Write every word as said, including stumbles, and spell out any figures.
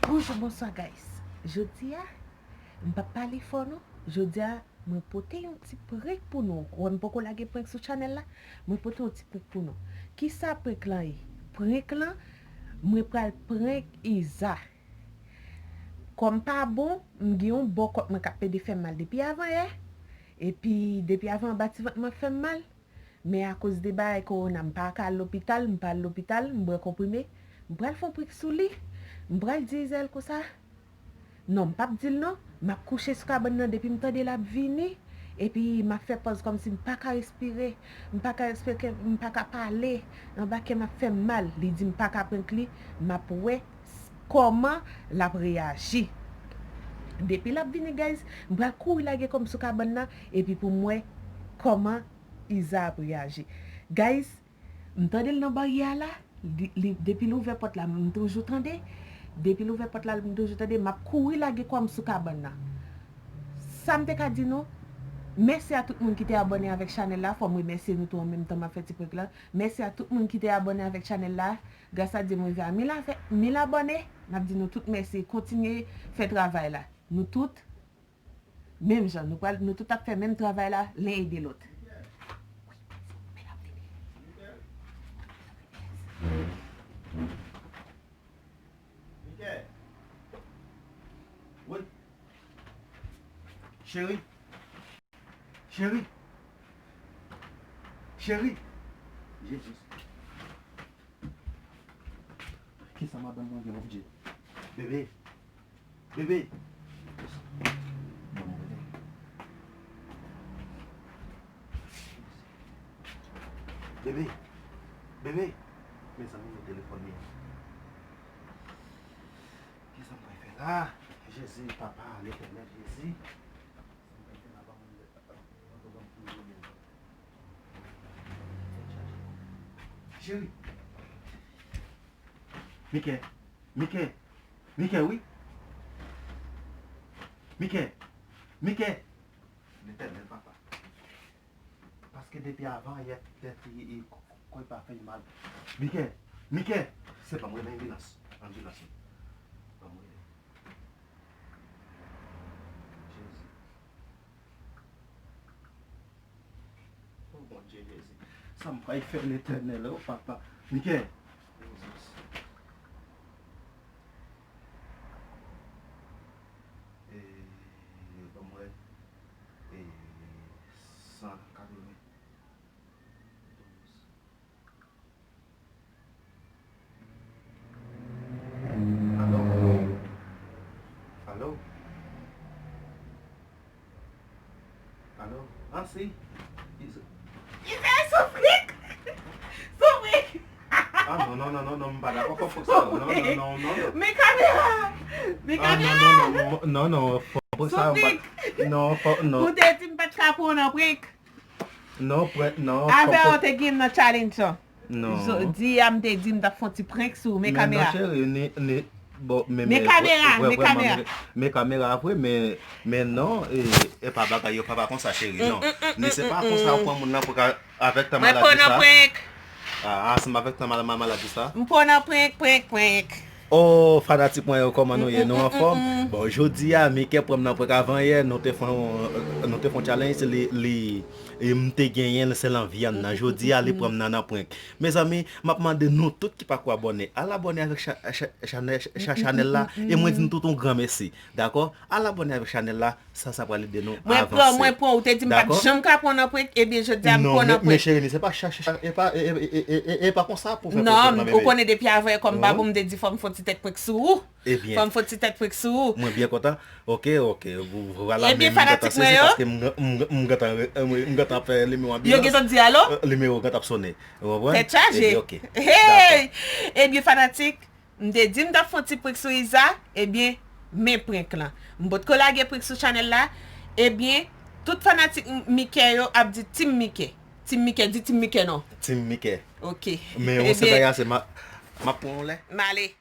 Bonjou, bonswa, guys. Jodi a, m p ap pale fò, non. Jodi a, mwen pote yon ti prank pou nou. Ou wè m poko lage prank sou chanèl la? Mwen pote yon ti prank pou nou. Kisa prank lan ye? Prank lan, mwen pral prank Iza. Kò m pa bon, m gen yon bò kòk mwen k ap pede fè m mal depi avanyè. Epi, depi avan anba ti vant mwen ap fè m mal. Men akoz de bagay kowona, m pa ka al lopital, m pa al lopital, m bwè konprime. M pral fè yon prank sou li. M pral di Iza l konsa. Non, m p ap di l non. M ap kouche sou kabann nan depi m tande l ap vini. Epi m ap fè pòz kòmsi m pa ka respire. M pa ka respire, m pa ka pale. Anba kè m ap fè m mal. Li di m pa ka prank li. M ap wè s- kòman l ap reyaji. Depi l ap vini, guys, m pral kouri lage kò m sou kabann nan. Epi pou m wè kòman Iza ap reyaji. Guys, m tande l nan baryè a la. Li, li, depi l ouvè pòt la, m toujou tande. Depi l ouvè pòt la, m toujou tande. M ap kouri lage kò m sou kabann nan. Sa m te ka di nou, mèsi a tout moun ki te abòne avèk chanèl la. Fò m remèsye nou tou an menm tan m ap fè ti prank lan. Mèsi a tout moun ki te abòne avèk chanèl la. Gras a Dye, m rive a mil avè-, mil abòne. N ap di nou tout mèsi. Kontinye fè travay la. Nou tout, menm jan, nou pral, nou tout ap fè menm travay la, len ede lòt. Wi. Cheri. Cheri. Cheri. Jezi. Kisa madanm mwen gen, Bondye? Bebe. Bebe. Ban mwen rele. Bebe. Bebe. Mezanmi, men telefòn li. Kisa m pral fè la? Jezi, papa, Letènèl, Jezi. Sa m pral fè la, ban mwen, ban mwen pou yo menm. Cheri. Mike. Mike. Mike, wi. Mike. Mike. Letènèl, papa. Paske depi avan yè, tèt li, e, kò, kò l pa fè l mal. Mike, Mike, se ban m rele anbilans. Anbilans, wi. Ban m rele. Jezi. O Bondye Jezi. Sa m pral fè, Letènèl, o papa. Mike. Jezi. E, ban m wè. E, san katreven. Alo? Alo? Alo? Ah, si. Iza. Iza, soufri! Soufri! Ah, non, non, non, non, non, m pa dakò, fò, fò sa, non, non, non, non, non. Men kamera! Men kamera! Ah, non, non, non, non, non, fò, fò sa, m pa, non, fò, non. Ou te di m pa t ka pran w nan prank. Non, prank, non, avè w te gen nan challenge lan. Non. Jodi a m te di m t ap fè yon ti prank sou ou, men kamera. Men non, cheri, ni, ni, bon, men, men kamera, men kamera. Men kamera vre, men, men non, e, e pa bagay yo pa, pa konsa, cheri, non. Ni se pa konsa ou pran moun nan pou ka, avèk tan maladi sa. Mwen pran nan prank. Ah, ansanm avèk tan mal-, mal-, maladi sa. M pran nan prank, prank, prank. Oh, fanatik mwen yo, kòman nou ye? Nou anfòm? Bon, jodi a, Mike pran m nan prank. Avanyè, nou te fè yon, nou te fè yon challenge, li, li, e m te genyen l, se nan vyann nan. Jodi a, li pran m nan, nan prank. Mezanmi, m ap mande nou tout ki pako abòne, al abòne avèk cha-, cha-, chanè-, cha-, chanèl la, e mwen di nou tout yon gran mèsi, dakò? Al abòne avèk chanèl la, sa, sa pral ede nou avanse. Mwen pran, mwen pran, ou te di m pa t janm ka pran nan prank, ebyen, jodi a, m pran nan prank. Non, men, men cheri, se pa cha-, cha-, e pa, e, e, e pa konsa pou fè prank nan, men, ou konnen depi avan, kòm pa bon, m te di fò m fè yon ti tèt prank sou ou. Ebyen. Fò m fè yon ti tèt prank sou ou. Mwen byen kontan. Ok, ok. Vwala, men m gentan sezi paske m, m, m gentan, m gentan ap fè nimewo anbilans. Yo gentan di alo? Nimewo gentan ap sonnen. Ou konprann? Tèt chaje. Ebyen, ok. Hey! Dakò. Ebyen, fanatik, m te di m t ap fè yon ti prank sou Iza, ebyen, men prank lan. M potko lage prank sou chanèl la, ebyen, tout fanatik M-, Mike yo ap di Team Mike. Team Mike, di Team Mike non. Team Mike. Ok. Men, yon sèl bagay, se m a, m ap pran yon lè. M ale.